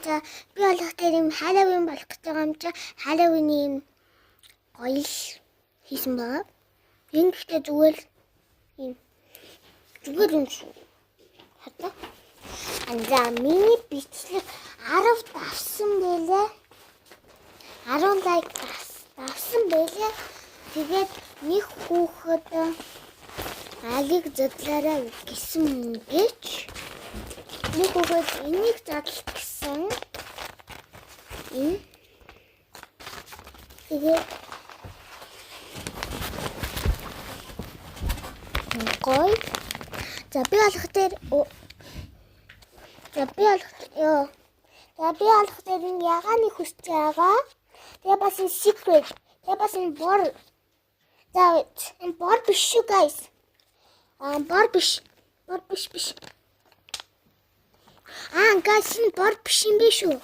За, би болох дээр юм Halloween болох гэж байгаа юм чи Halloween-ийн юм гоё л хийсэн байгаа. Энэ гэхдээ зүгээр л юм зүгээр юм шүү. Хатаа. За, миний бичлэг 10 давсан байлээ. 10 лайк давсан байлээ. Тэгээд нэг хүүхэд алийг задлаарай гэсэн гэж нэг хүүхэд энийг задал гэсэн. Энэ. Тэгээд гоё. За, би болох дээр За, би болох ёо. За, би болох дээр энэ ягааны хүсэж байгаа. Тэгээ бас энэ secret. Тэгээ бас энэ бор. За, энэ бор биш шүү, guys. Аа, бор биш. Бор биш биш. Аа, guys, энэ бор биш юм биш үү?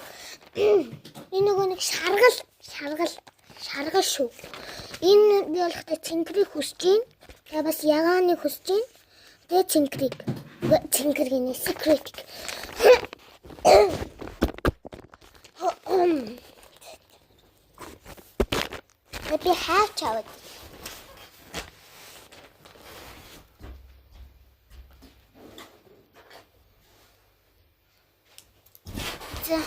Энэ нөгөө нэг шаргал, шаргал, шаргал шүү. Энэ би болохтой цэнхрийг хүсэж байна. Тэгээ бас ягааныг хүсэж байна. Тэгээ цэнхрийг. Цэнхэр гинэ, secret. Би хайч аваад. За.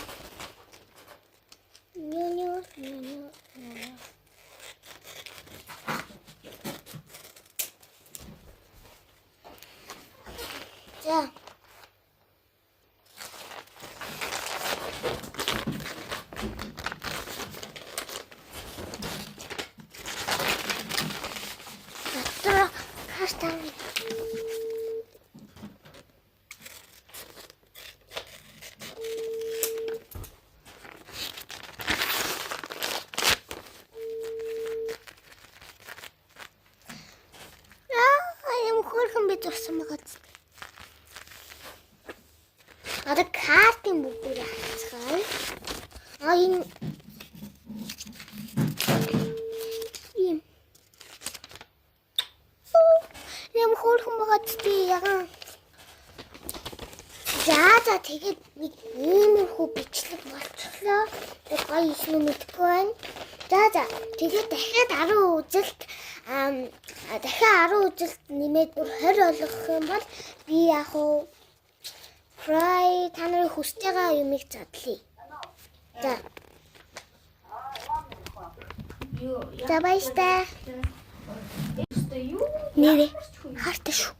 Ню ню ню ню ню. За. Дотор картан. Аа, юм хөөрхөн би зурсан байгаа. Одоо картын бүгдийг хацгаая. А, энэ ийм юм хөөрхөн байгаа чи ягаан. За, тэгээд нэг иймэрхүү бичлэг болчихлоо. Тэгээд гоё юм мэдэхгүй байна. За, тэгээд дахиад 10 үзэлт, дахиад 10 үзэлт нэмээд бүр 20 болгох юм бол би яг уу Cry та нарын хүсэж байгаа юмыг задлаа. За. За, баяртай. Юу? Нэрээ хартай шүү.